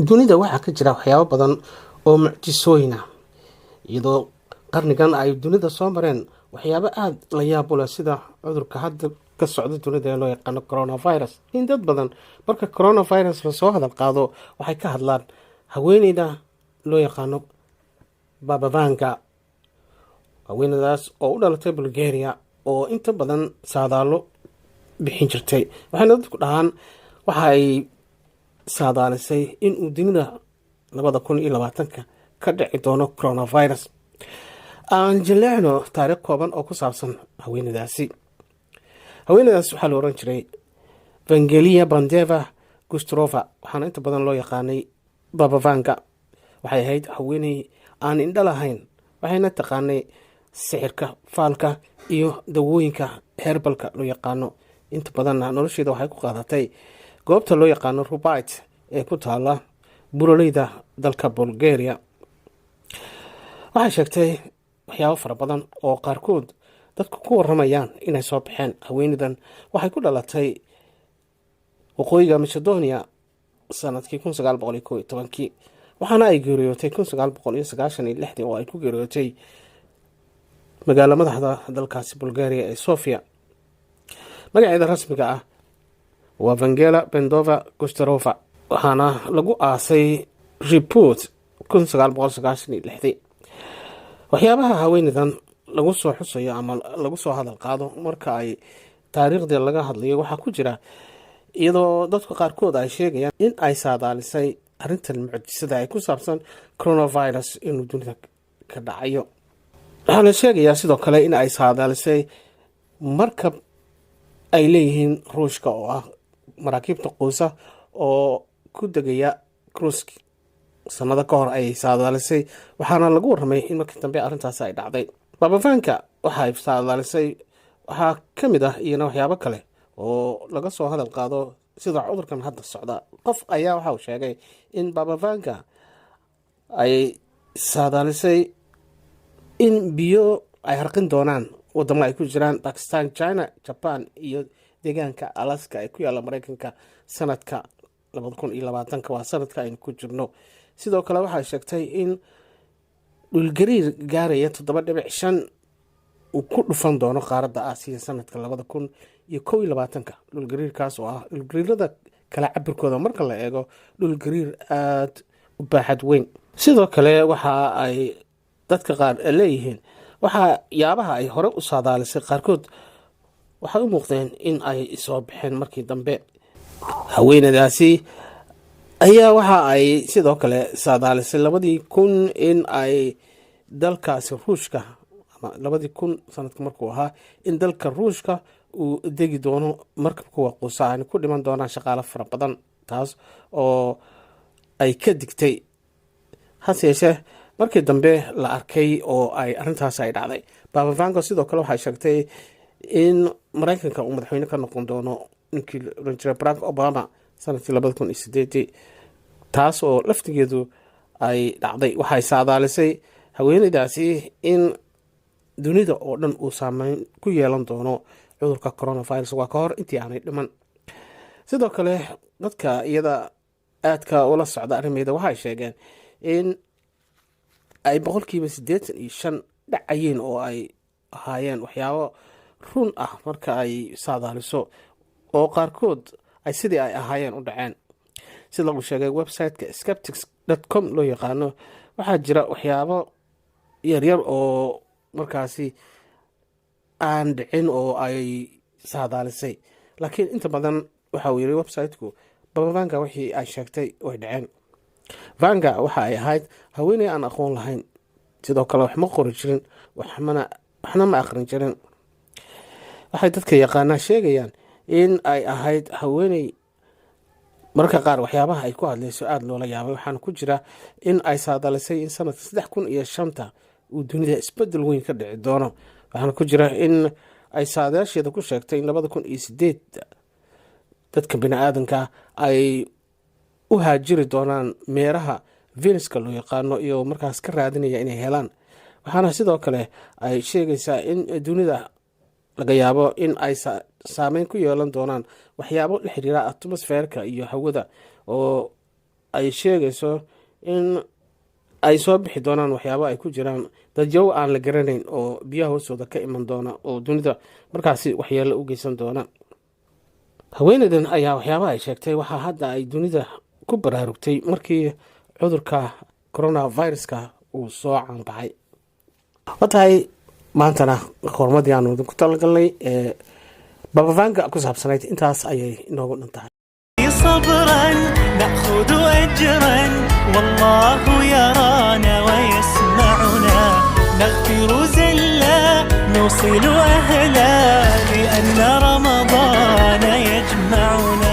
Dunida waxaa ka jira waxyaabo badan oo mucjisooyin ah, iyadoo qarnigan ay dunida soo mareen waxyaabo aada la yaab u leh, sida cudurka hadda ka socda dunida ee loo yaqaano coronavirus. In dad badan marka coronavirus lasoo hadal qaado waxay ka hadlaan haweeneyda loo yaqaano Baba Vanga, haweeneydaas oo u dhalatay Bulgaria oo inta badan saadaalo bixin jirtay. Waxayna dadku dhahaan waxa ay saadaalisay inuu dunida 2020-ka ka dhici doono coronavirus. Aan jaleecno taariikh kooban oo ku saabsan haweeneydaasi. Haweeneydaas waxaa la oran jiray Vangelia Bandeva Gusterova, waxaana inta badan loo yaqaanay Baba Vanga. Waxay ahayd haweeney aan indho lahayn, waxayna taqaanay sixirka, faalka iyo dawooyinka herbalka loo yaqaano. Inta badanna nolosheeda waxay ku qaadatay goobta loo yaqaano Rupite ee ku taala buraleyda dalka Bulgaria. Waxay sheegtay waxyaabo fara badan oo qaarkood dadku ku waramayaan inay soo baxeen. Haweeneydan waxay ku dhalatay waqooyiga Macedonia sanadkii 1911-kii, waxaana ay geeriyootay 1996-dii, oo ay ku geeriyootay magaalo madaxda dalkaasi Bulgaria ee Sofia. Magaceeda rasmiga ah waa Vangela Bendova Gusterova, waxaana lagu aasay Rupite 1996-dii. Waxyaabaha haweeneydan lagu soo xusayo ama lagu soo hadal qaado marka ay taariikhdii laga hadlayo waxaa ku jira iyadoo dadka qaarkood ay sheegayaan in ay saadaalisay arrintan mucjisada ay ku saabsan coronavirus inuu dunida ka dhacayo. Waxaa la sheegayaa sidoo kale in ay saadaalisay markab ay leeyihiin Ruushka oo ah maraakiibta quusa oo ku degaya Kursk sanado ka hor ayay saadaalisay, waxaana lagu warramay in markii dambe arrintaasi ay dhacday. Baba Vanga waxa ay saadaalisay waxaa ka mid ah iyana waxyaabo kale oo laga soo hadal qaado, sida cudurkan hadda socda. Qof ayaa waxa uu sheegay in Baba Vanga ay saadaalisay in biyo ay harqin doonaan wadamo ay ku jiraan Pakistan, China, Jaban iyo deegaanka Alaska ee ku yaalla Mareykanka sanadka 2020-ka, waa sanadka aynu ku jirno. Sidoo kale waxay sheegtay in dhulgariir gaaraya 7.5 uu ku dhufan doono qaaradda Aasiya sanadka 2021-ka, dhulgariirkaas oo ah dhulgariirada kala cabirkooda marka la eego dhulgariir aada u baaxad weyn. Sidoo kale waxa ay dadka qaar leeyihiin waxaa yaabaha ay hore u saadaalisay qaarkood waxay u muuqdeen in ay soo baxeen markii dambe. Haweenadaasi ayaa waxa ay sidoo kale saadaalisay 2000 in ay dalkaasi Ruushka, ama 2000 sanadka markuu ahaa, in dalka Ruushka uu degi doono markabka waquusa ayna ku dhiman doonaan shaqaalo fara badan, taas oo ay ka digtay, hase yeeshee markii dambe la arkay oo ay arrintaas ay dhacday. Baba Vanga sidoo kale waxay sheegtay in Mareykanka uu madaxweyne ka noqon doono ninkii la oran jiray Barack Obama sanadkii 2008-dii, taas oo laftigeedu ay dhacday. Waxay saadaalisay haweeneydaasi in dunida oo dhan uu saameyn ku yeelan doono cudurka coronavirus, waa ka hor intii aanay dhiman. Sidoo kale dadka iyada aadka ula socda arrimeeda waxay sheegeen in ay 85% dhacayeen oo ay ahaayeen waxyaabo run ah marka ay saadaaliso, oo qaarkood ay sidii ay ahaayeen u dhaceen. Sida lagu sheegay website-ka skeptics.com loo yaqaano, waxaa jira waxyaabo yaryar oo markaasi aan dhicin oo ay saadaalisay, laakiin inta badan waxa uu yiri website-ku Baba Vanga wixii ay sheegtay way dhaceen. Vanga waxa ay ahayd haweeney aan aqoon lahayn, sidoo kale wax ma qori jirin, waxna ma aqrin jirin. Waxay dadka yaqaanaa sheegayaan in ay ahayd haweeney mararka qaar waxyaabaha ay ku hadlayso aada loola yaabay. Waxaana ku jira in ay saadalisay in sanadka 3005-ta uu dunida isbedel weyn ka dhici doono. Waxaana ku jira in ay saadaasheeda ku sheegtay in 2008 dadka bini aadanka ay u haajiri doonaan meeraha Venuska loo yaqaano iyo markaas ka raadinaya inay helaan. Waxaana sidoo kale ay sheegaysaa in dunida laga yaabo in ay saameyn ku yeelan doonaan waxyaabo la xiriira atmosfeerka iyo hawada oo ay sheegayso in ay soo bixi doonaan waxyaabo ay ku jiraan dadyow aan la garanayn oo biyaha hoostooda ka iman doona oo dunida markaasi waxyeelo u geysan doona. Haweeneydan ayaa waxyaaba ay sheegtay waxaa hadda ay dunida ku baraarugtay markii cudurka coronaviruska uu soo caanbaxay. Watahay maantana qormadii aanu idinku talagalnay ee Baba Vanga ku saabsanayd intaas ayay inoogu dhan tahay. صبرا نأخذ أجرا، والله يرانا ويسمعنا. نغفر زلا، نوصل أهلا، لأن رمضان يجمعنا.